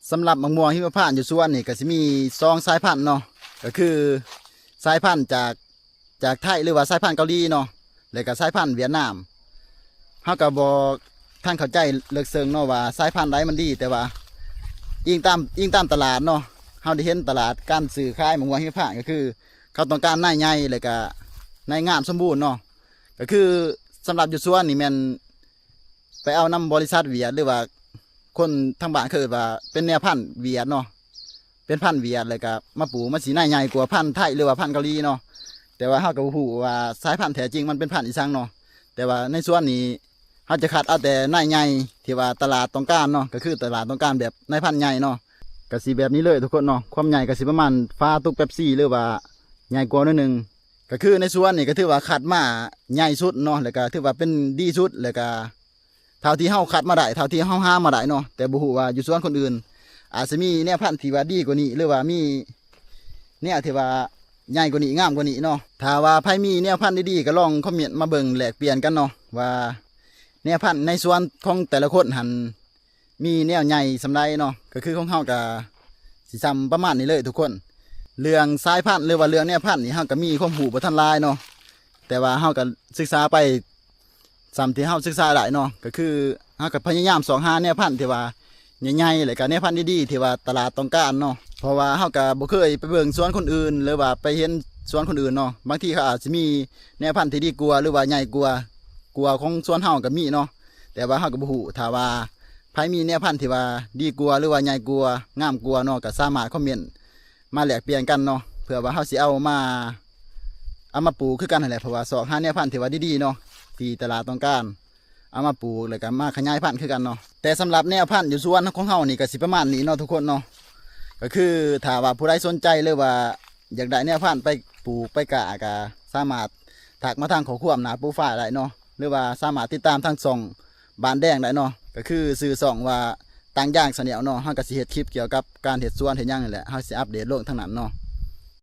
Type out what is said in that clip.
ສຳລັບໝາກມ່ວງຫິມະພານຢູ່ສວນນີ້ກໍຊິມີສອງສາຍພັນເນາະ ກໍຄືສາຍພັນຈາກ ຈາກໄທ ຫຼືວ່າສາຍພັນເກົາຫຼີເນາະ ແລ້ວກໍສາຍພັນຫວຽດນາມ. ເຮົາກໍບໍ່ທັນເຂົ້າໃຈເລິກເຊິ່ງເນາະວ່າສາຍພັນໃດມັນດີ ແຕ່ວ່າອີງຕາມ ອີງຕາມຕະຫຼາດເນາະ ເຮົາໄດ້ເຫັນຕະຫຼາດການຊື້ຂາຍໝາກມ່ວງຫິມະພານ ກໍຄືເຂົາຕ້ອງການນາຍໃຫຍ່ ແລ້ວກໍນາຍງາມສົມບູນເນາະ. ກໍຄືສຳລັບຢູ່ສວນນີ້ແມ່ນ ໄປເອົານຳບໍລິສັດຫວຽດ ຫຼືວ່າຄົນທາງບ້ານເຂົາເອີ້ນວ່າເປັນແນວພັນຫວຽດເນາະ ເປັນພັນຫວຽດ ແລ້ວກໍມາປູກ ມັນຊິນາຍໃຫຍ່ກວ່າພັນໄທ ຫຼືວ່າພັນເກົາຫຼີເນາະ. ແຕ່ວ່າເຮົາກໍບໍ່ຮູ້ວ່າສາຍພັນແທ້ຈິງມັນເປັນພັນອີ່ສັງເນາະ ແຕ່ວ່າໃນສວນນີ້ເຮົາຈະຄັດເອົາແຕ່ນາຍໃຫຍ່ທີ່ວ່າຕະຫຼາດຕ້ອງການເນາະ ກໍຄືຕະຫຼາດຕ້ອງການແບບນາຍພັນໃຫຍ່ເນາະ. ກໍຊິແບບນີ້ເລີຍທຸກຄົນເນາະ ຄວາມໃຫຍ່ກໍຊິປະມານຝາຕຸກເປັບຊີ ຫຼືວ່າໃຫຍ່ກວ່າໜ້ອຍໜຶ່ງ. ກໍຄືໃນສວນນີ້ກໍຖືວ່າຄັດມາໃຫຍ່ສຸດເນາະ ແລ້ວກໍຖືວ່າເປັນດີສຸດ ແລ້ວກໍເທົ່າທີ່ເຮົາຄັດມາໄດ້ ເທົ່າທີ່ເຮົາຫາມາໄດ້ເນາະ. ແຕ່ບໍ່ຮູ້ວ່າຢູ່ສວນຄົນອື່ນອາດຈະມີແນວພັນທີ່ວ່າດີກວ່ານີ້ ຫຼືວ່າມີແນວທີ່ວ່າໃຫຍ່ກວ່ານີ້ ງາມກວ່ານີ້ເນາະ. ຖ້າວ່າໃຜມີແນວພັນດີໆ ກໍລອງຄອມເມັນມາເບິ່ງແລກປ່ຽນກັນເນາະ ວ່າແນວພັນໃນສວນຂອງແຕ່ລະຄົນຫັ້ນ ມີແນວໃຫຍ່ສ່ຳໃດເນາະ. ກໍຄືຂອງເຮົາກໍຊິສ່ຳປະມານນີ້ເລີຍທຸກຄົນ. ເລື່ອງສາຍພັນ ຫຼືວ່າເລື່ອງແນວພັນນີ້ ເຮົາກໍມີຄວາມຮູ້ບໍ່ທັນຫຼາຍເນາະ ແຕ່ວ່າເຮົາກໍສຶກສາໄປສ່ຳທີ່ເຮົາສຶກສາໄດ້ເນາະ. ກໍຄືເຮົາກໍພະຍາຍາມຊອກຫາແນວພັນທີ່ວ່າໃຫຍ່ໆ ແລ້ວກໍແນວພັນດີໆ ທີ່ວ່າຕະຫຼາດຕ້ອງການເນາະ ເພາະວ່າເຮົາກໍບໍ່ເຄີຍໄປເບິ່ງສວນຄົນອື່ນ ຫຼືວ່າໄປເຫັນສວນຄົນອື່ນເນາະ. ບາງທີເຂົາອາດຊິມີແນວພັນທີ່ດີກວ່າ ຫຼືວ່າໃຫຍ່ກວ່າ ກວ່າຂອງສວນເຮົາກໍມີເນາະ ແຕ່ວ່າເຮົາກໍບໍ່ຮູ້. ຖ້າວ່າໃຜມີແນວພັນທີ່ວ່າດີກວ່າ ຫຼືວ່າໃຫຍ່ກວ່າ ງາມກວ່າເນາະ ກໍສາມາດຄອມເມັນມາແລກປ່ຽນກັນເນາະ ເພື່ອວ່າເຮົາຊິເອົາມາ ເອົາມາປູກຄືກັນຫັ້ນແຫຼະ ເພາະວ່າຊອກຫາແນວພັນທີ່ວ່າດີໆເນາະ ທີ່ຕະຫຼາດຕ້ອງການ ເອົາມາປູກ ແລ້ວກໍມາຂະຫຍາຍພັນຄືກັນເນາະ. ແຕ່ສຳລັບແນວພັນຢູ່ສວນຂອງເຮົານີ້ກໍຊິປະມານນີ້ເນາະທຸກຄົນເນາະ. ກໍຄືຖ້າວ່າຜູ້ໃດສົນໃຈ ຫຼືວ່າຢາກໄດ້ແນວພັນໄປປູກໄປກ້າ ກໍສາມາດທັກມາທາງຂໍ້ຄວາມໜ້າໂປຣໄຟລ໌ໄດ້ເນາະ ຫຼືວ່າສາມາດຕິດຕາມທາງຊ່ອງບ້ານແດງໄດ້ເນາະ ກໍຄືຊື່ຊ່ອງວ່າຕາງຢາງ Channel ເນາະ. ເຮົາກໍຊິເຮັດຄລິບກ່ຽວກັບການເຮັດສວນເຮັດຫຍັງນີ້ແຫຼະ ເຮົາຊິອັບເດດລົງທາງນັ້ນເນາະ.